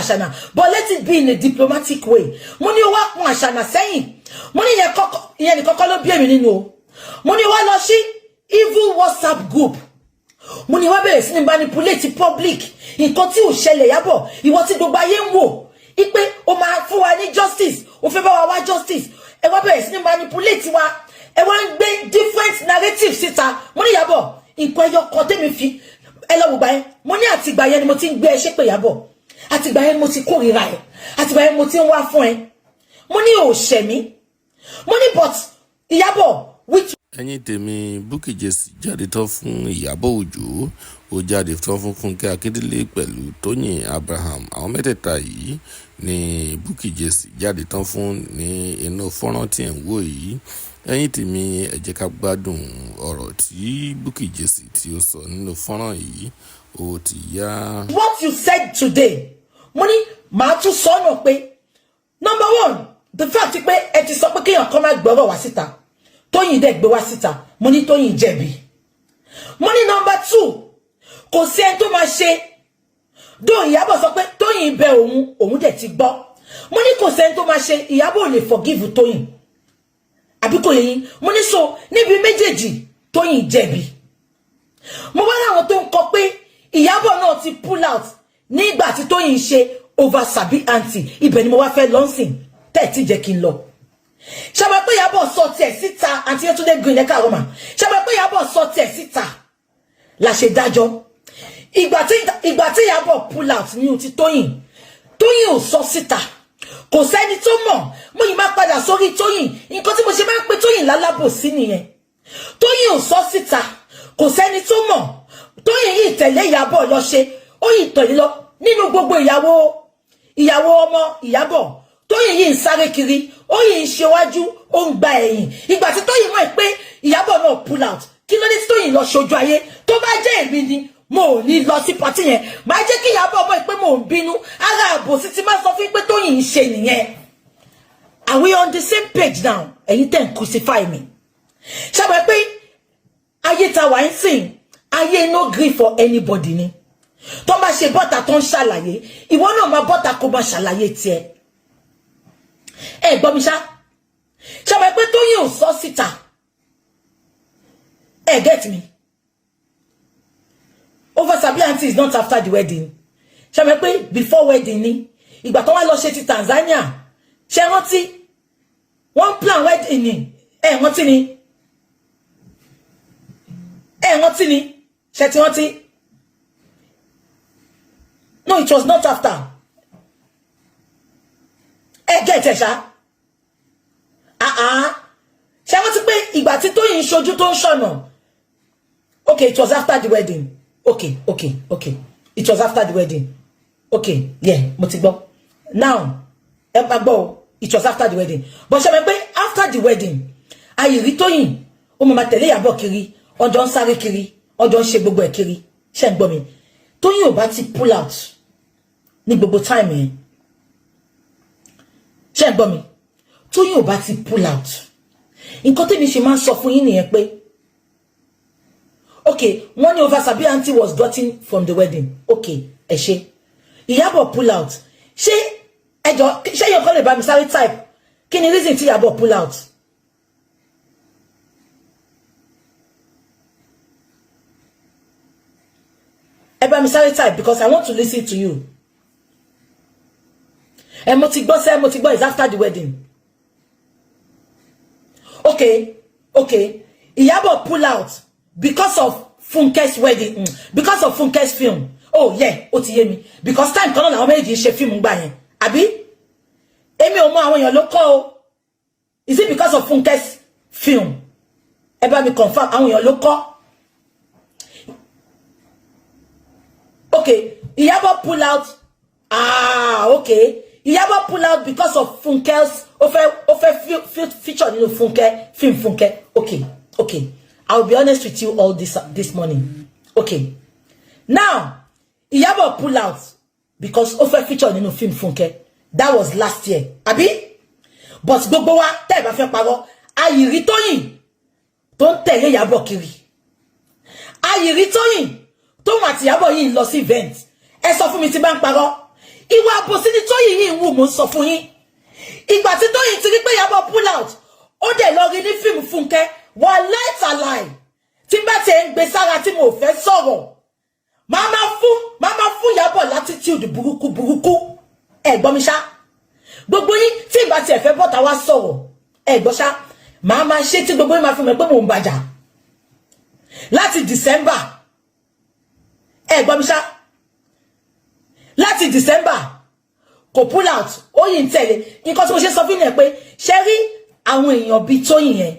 Àṣànà, but let it be in a diplomatic way. Mo ní ó wá pọn Àṣànà sẹ́yìn. Mo ní ìyẹn kọ́kọ́, ìyẹn ní kọ́kọ́ ló bí èmi nínú o. Mo ní ó wá lọ sí evil WhatsApp group. Mo ní wá bẹ̀rẹ̀ sí ní manipulate public. Nǹkan tí ò ṣẹlẹ̀, Ìyábọ̀, ìwọ tí gbogbo ayé ń wò ipe o máa fún wa ní justice, o fẹ́ bá wa wá justice, ẹ wá bẹ̀rẹ̀ sí ní manipulate wa, ẹ wá ń gbé different narrative síta. Mo ní Ìyábọ̀, nǹkan ẹyọ kan tẹ́mi fi ẹ lọ wùgbà yẹn, mo ní àtìgbà yẹn ni mo ti ń gbé ẹ ṣépè. Ìyábọ̀, àtìgbà yẹn mo ti kórìíra ẹ, àtìgbà yẹn mo ti ń wá fún ẹ. Mo ní ò ṣẹ̀ mí. Mo ní but Ìyábọ̀ with Ẹ̀yin tèmi, Bukky Jesse jáde tán fún Ìyábọ̀ Òjó, ó jáde tán fún Fúnkẹ́ Akíndélé pẹ̀lú Tóyìn Abraham. Àwọn mẹ́tẹ̀ẹ̀ta yìí ni Bukky Jesse jáde tán fún ní inú fọ́nrán tí ẹ̀ ń wò yìí. Ẹ̀yin tèmi, ẹ jẹ́ ká gbádùn ọ̀rọ̀ tí Bukky Jesse tí ó sọ nínú fọ́nrán yìí. Ó ti yá. What you said today, mo ní màá tún sọ náà pé number one, the fact pé ẹ ti sọ pé kéèyàn kan máa gbọ́rọ̀ wá síta, Tóyìn dẹ̀ gbé wá síta, mo ní Tóyìn jẹ̀bi. Mo ní number two, kò sí ẹni tó máa ṣe dó. Ìyábọ̀ sọ pé Tóyìn bẹ òun, òun dẹ̀ ti gbọ́. Mo ní kò sẹ́ni tó máa ṣe, Ìyábọ̀ ò lè forgive Tóyìn, àbí kò yé yín? Mo ní so níbi méjèèjì, Tóyìn jẹ̀bi. Mo wá láwọn tó ń kọ pé Ìyábọ̀ náà ti pull out nígbà tí Tóyìn ṣe over Sabi Aunty. Ibẹ̀ ni mo wá fẹ́ lọ́nsìn tẹ́ẹ̀ tí jẹ́ kí n lọ. Ṣàbẹ̀ pé Ìyábọ̀ sọ tiẹ̀ síta, àti Yétúndé Green, ẹ̀ka àrọ́mà. Ṣàbẹ̀ pé Ìyábọ̀ sọ tiẹ̀ síta la ṣe dájọ́. Ìgbà tí Ìyábọ̀ pull out ní ti Tóyìn, Tóyìn ò sọ síta, kò sẹ́ni tó mọ̀. Mo yìí máa padà sórí Tóyìn. Nǹkan tí mo ṣe máa ń pe Tóyìn lálábòsí nìyẹn. Tóyìn ò sọ síta, kò sẹ́ni tó mọ̀. Tóyìn yìí tẹ̀lé Ìyábọ̀ lọ ṣe, ó yìí tẹ̀lé lọ nínú gbogbo ìyàwó, ìyàwó ọmọ Ìyábọ̀. Tóyìn yìí ń sáré kiri, ó yìí ń ṣèwájú, ó ń gba ẹ̀yìn. Ìgbà tí Tóyìn mọ̀ pé Ìyábọ̀ náà pull out, kí ló dé tí Tóyìn lọ ṣojú ayé? Tó bá jẹ́ èmi ni, mo ò ní lọ sí party yẹn. Máa jẹ́ kí Ìyábọ̀ mọ̀ pé mo ń bínú. Ara àbòsí ti máa sọ fún pé Tóyìn ń ṣe nìyẹn. Are we on the same page now? Ẹ̀yin tẹ̀ ń crucify me, ṣàbẹ̀ pé ayé ta wà ń sìn, ayé no gree for anybody ni. Tó bá ṣe bọ́ta tó ń ṣàlàyé, ìwọ náà máa bọ́ta kó máa ṣàlàyé tiẹ̀. Ẹ gbọ́ mi ṣá. Ṣàbẹ̀ pé Tóyìn ò sọ síta? Ẹ get me? Over Sabi Aunty is not after the wedding. Ṣàbẹ̀ pé before wedding ni. Ìgbà tó wá lọ ṣe ti Tanzania, ṣe rántí? Wọ́n plan wedding ni. Ẹ rántí ni? Ẹ rántí ni? Ṣe ti rántí? No, it was not after. Ẹ get ẹ ṣá. Ṣe rántí pé ìgbà tí Tóyìn ń ṣojú tó ń ṣọ̀nà? Okay, it was after the wedding. Okay, it was after the wedding. Okay, yeah, mo ti gbọ́ now. Ẹ bá gbọ́ o, it was after the wedding. But ṣe mọ̀ pé after the wedding, ayìrí Tóyìn ó mọ̀ máa tẹ̀lé Ìyábọ̀ kiri, ọjọ́ ń sáré kiri, ọjọ́ ń ṣe gbogbo ẹ̀ kiri. Ṣe ń gbọ́ mi? Tóyìn ò bá ti pull out ní gbogbo time yẹn, ṣe ń gbọ́ mi? Tóyìn ò bá ti pull out, nǹkan tẹ́mi ṣe máa ń sọ fún yín nìyẹn pé okay, wọ́n ní over Sabi Aunty was gotten from the wedding. Okay, ẹ ṣe. Ìyábọ̀ pull out, ṣé ẹjọ́ ṣé yẹn kọ́ lè bá mi sáré type kí ni reason tí Ìyábọ̀ pull out? Ẹ bá mi sáré type because I want to listen to you. Ẹ mo ti gbọ́ sẹ́, mo ti gbọ́, is after the wedding. Okay, Ìyábọ̀ pull out because of Funke's wedding, because of Funke's film. Oh yeah, ó ti yé mi, because time kan náà làwọn méjì ṣe fíìmù gbà yẹn, àbí? Èmi ò mọ, àwọn èèyàn ló kọ́ o. Is it because of Funke's film? Ẹ bá mi confirm, àwọn èèyàn ló kọ́. Okay, Ìyábọ̀ pull out. Ah, okay, Ìyábọ̀ pull out because of Funke's, ó fẹ́ feature nínú Funke film, Funke. Okay, I will be honest with you all this morning. Okay, now Ìyábọ̀ pull out because ó fẹ́ feature nínú film Funke. That was last year, àbí? But gbogbo wa, tẹ́ ẹ bá fẹ́ parọ́, ayìrí Tóyìn tó ń tẹ̀lé Ìyábọ̀ kiri, ayìrí Tóyìn tóun àti Ìyábọ̀ yìí ń lọ sí event. Ẹ sọ fún mi tí bá ń parọ́. Ìwà àbòsí ni Tóyìn yìí ń wù. Mò ń sọ fún yín, ìgbà tí Tóyìn ti rí pé Ìyábọ̀ pull out, ó dẹ̀ lọ rí ní fíìmù Fúnkẹ́. Wà láìtàláì tí bá tiẹ̀ ń gbé sára tí mo fẹ́ sọ̀rọ̀, máa máa fún Ìyábọ̀ l'attitude burúkú burúkú. Ẹ gbọ́ mi ṣá, gbogbo yín, tí ìgbà tí ẹ fẹ́ bọ́ta wá sọ̀rọ̀, ẹ gbọ́ ṣá, máa máa ṣe tí gbogbo yín máa fi mọ̀ pé mò ń bàjá láti December. Ẹ gbọ́ mi ṣá, láti December kò pull out, ó yìí ń tẹ̀lé. Nǹkan tí mo ṣe sọ fún yẹn pé ṣe rí àwọn èèyàn bíi Tóyìn yẹn.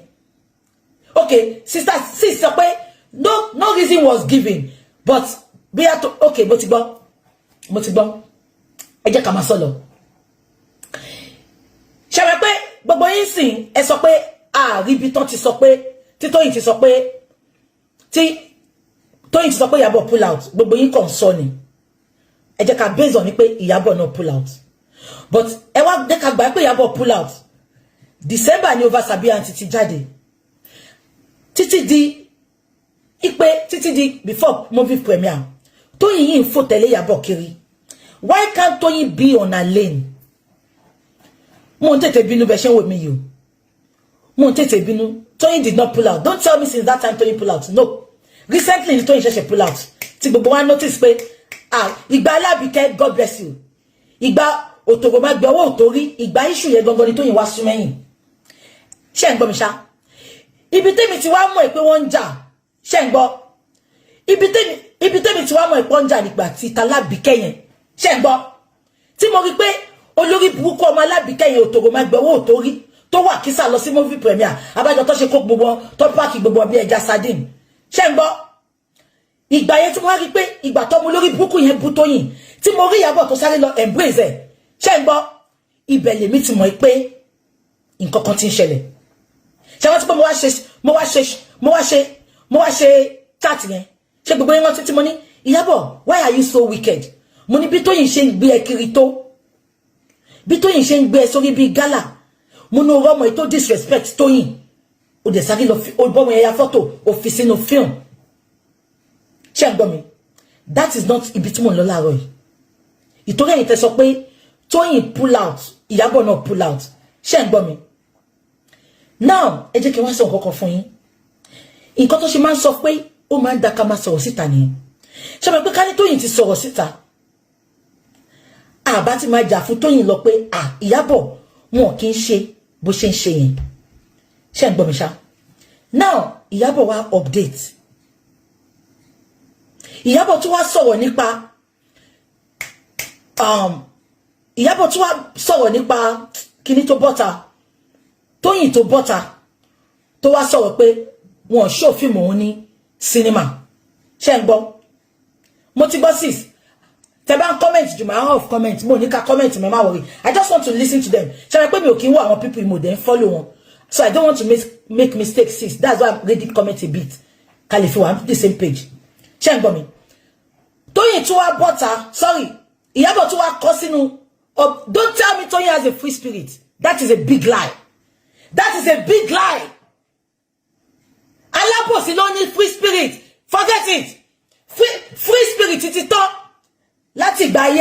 Okay, sister sis sọ pé no reason was given, but bí a tó, okay, mo ti gbọ́, mo ti gbọ́. Ẹ jẹ́ ká máa sọ lọ. Ṣe wẹ́ pé gbogbo yín sìn, ẹ sọ pé àríbi tán ti sọ pé tí Tóyìn ti sọ pé, tí Tóyìn ti sọ pé Ìyábọ̀ pull out, gbogbo yín kàn sọ ni. Ẹ jẹ́ ká based on ni pé Ìyábọ̀ náà pull out, but ẹ wá jẹ́ ká gbà pé Ìyábọ̀ pull out. December ni Over Sabi Aunty ti jáde, títí di ipe, títí di before movie premiere, Tóyìn yìí ń fò tẹ̀lé Ìyábọ̀ kiri. Why can't Tóyìn be on her lane? Mo ń tètè bínú bẹ ṣe ń wò mí yìí o, mo ń tètè bínú. Tóyìn did not pull out. Don't tell me since that time Tóyìn pull out. No, recently ni Tóyìn ṣẹ̀ṣẹ̀ pull out, tí gbogbo wa notice pé, ah, ìgbà Alábìkẹ́, God bless you, ìgbà òtòrò máa gbé ọwọ́ òtórí, ìgbà issue yẹn gangan ni Tóyìn wá sún mẹ́yìn. Ṣé ń gbọ́ mi ṣá? Ibi tẹ́mi ti wá mọ̀ ẹ́ pé wọ́n ń jà, ṣé ń gbọ́? Ibi tẹ́mi ti wá mọ̀ ẹ́ pé wọ́n ń jà nígbà tí talábìkẹ́ yẹn, ṣé ń gbọ́, tí mo rí pé olórí burúkú ọmọ Alábìkẹ́ yẹn, òtòrò máa gbé ọwọ́ òtórí, tó wà kísà lọ sí movie premiere, abájọ tó ṣe kó gbogbo tó pack gbogbo bí ẹja sardine. Ṣé ń gbọ́? Ìgbà yẹn tí mo wá rí pé ìgbà tọ́mọ olórí burúkú yẹn bú Tóyìn, tí mo rí Ìyábọ̀ tó sáré lọ embrace ẹ̀, ṣé ń gbọ́, ibẹ̀ lèmi ti mọ̀ pé nǹkan kan ti ń ṣẹlẹ̀. Ṣé wọ́n ti pé mo wá ṣe chat yẹn? Ṣé gbogbo yẹn rántí tí mo ní, "Ìyábọ̀, why are you so wicked?" Mo ní bí Tóyìn ṣe ń gbé ẹ kiri tó, bí Tóyìn ṣe ń gbé ẹ sórí bíi gálà, mo ní orọ́ ọmọ yìí tó disrespect Tóyìn, ó dẹ̀ sáré lọ ó bọ́ wọn yẹn ya fọ́tò, ó fi sínú fíìmù. Ṣé ń gbọ́ mi? That is not ibi tí mò ń lọ láàárọ̀ yìí. Ìtorí ẹ̀yin tẹ́ sọ pé Tóyìn pull out, Ìyábọ̀ náà pull out. Ṣé ń gbọ́ mi now? Ẹ jẹ́ kí wọ́n sọ nǹkan kan fún yín. Nǹkan tó ṣe máa ń sọ pé ó máa ń da ká máa sọ̀rọ̀ síta nìyẹn. Ṣé mo pé ká ní Tóyìn ti sọ̀rọ̀ síta, àbá ti máa jà fún Tóyìn lọ pé à Ìyábọ̀ wọn kì í ṣe bó ṣe ń ṣe yẹn. Ṣé ń gbọ́ mi ṣá? Now Ìyábọ̀ wá update. Ìyábọ̀ tún wá sọ̀rọ̀ nípa Ìyábọ̀ tún wá sọ̀rọ̀ nípa kíní tó bọ́ta, Tóyìn tó bọ́ta, tó wá sọ̀rọ̀ pé wọn ṣó fíìmù òun ní sinimá. Ṣé ń gbọ́? Mo ti gbọ́, sis. Tẹ bá ń comment jù, máa off comment. Mo ní ká comment mi, má worry. I just want to listen to them. Ṣe é pé mi ò kí ń wọ àwọn people, mo dẹ̀ ń follow wọn, so I don't want to make mistakes, sis. That's why I'm ready comment a bit, ká lè fi wà the same page. Ṣé ń gbọ́ mi? Tóyìn tún wá bọ́ta, sorry, Ìyábọ̀ tún wá kọ sínú. Don't tell me Tóyìn has a free spirit. That is a big lie. That is a big lie. Alábòsí ló ní free spirit. Forget it. Free spirit ti tán láti ìgbà ayé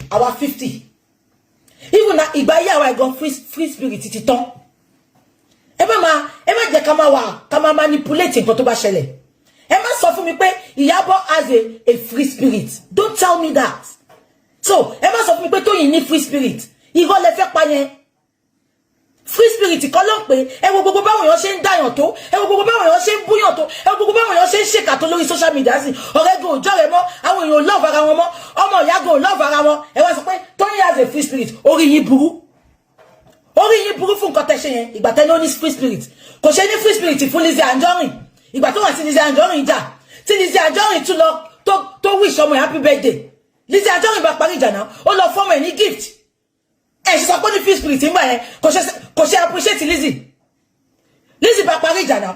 àwa 50. Even na ìgbà ayé àwa ẹ̀gan, free spirit ti tán. Ẹ má jẹ́ ká máa wà ká máa manipulate nǹkan tó bá ṣẹlẹ̀. Ẹ má sọ fún mi pé Ìyábọ̀ has a free spirit. Don't tell me that. So ẹ má sọ fún mi pé Tóyìn ní free spirit. Irọ́ lẹ fẹ́ pa yẹn. Free spirit kọ́ ló ń pè. Ẹ wo gbogbo báwọn èèyàn ṣe ń dàyàn tó, ẹ wo gbogbo báwọn èèyàn ṣe ń búyàn tó, ẹ wo gbogbo báwọn èèyàn ṣe ń ṣèkà tó lórí social media sí. Ọ̀rẹ́ gan òjọ́ rẹ mọ́, àwọn èèyàn ò love ara wọn mọ́, ọmọ ìyá gan ò love ara wọn. Ẹ wá sọ pé Tóyìn has a free spirit. Orí yín burú, orí yín burú fún nǹkan tẹ́ ṣe yẹn. Ìgbà tẹ́ ní ó ní free spirit, kò ṣe ní free spirit fún Lizzy Anjorin. Ìgbà tó wà sí Lizzy Anjorin jà, tí Lizzy Anjorin tún lọ tó wish ọmọ ẹ̀ happy birthday, Lizzy Anjorin bá parí ìjà náà, ó lọ fọ́mọ ẹ̀ ní gift. Ẹ ṣe sọ pé ní free spirit ńgbà yẹn, kò ṣe appreciate Lizzy. Lizzy bá parí ìjà náà.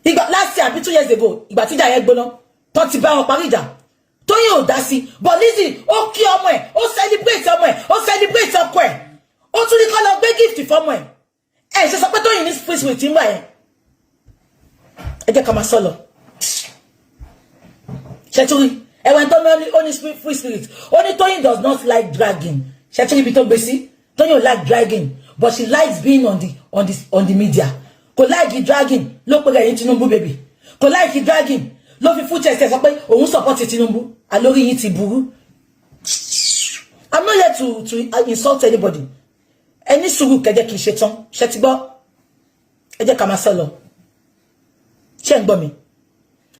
Ìgbà last year àbí 2 years ago, ìgbà tíjà yẹn gbóná tó ti bá wọn parí ìjà, Tóyìn ò dá sí, but Lizzy ó kí ọmọ ẹ̀, ó celebrate ọmọ ẹ̀, ó celebrate ọkọ ẹ̀, ó tún ní kó lọ gbé gift fọ́mọ ẹ̀. Ẹ ṣe sọ pé Tóyìn ní free spirit ńgbà yẹn? Ẹ jẹ́ ká máa sọ lọ. Ṣètúrí Ẹ̀wọ̀n tó ní, ó ní free spirit. Ó ní Tóyìn does not like dragging. Ṣe tí ibi tó gbé sí, Tóyìn ò like dragging, but she likes being on the media. Kò like dragging ló pé rẹ̀ yín Tinubu baby. Kò like dragging ló fi full chest ẹ̀ sọ pé òun support Tinubu. Àlórí yín ti burú. I'm not here to insult anybody. Ẹni sùúrù kẹjẹ kì í ṣe tán. Ṣe ti gbọ́? Ẹ jẹ́ ká máa sọ lọ. Ṣé ń gbọ́ mi?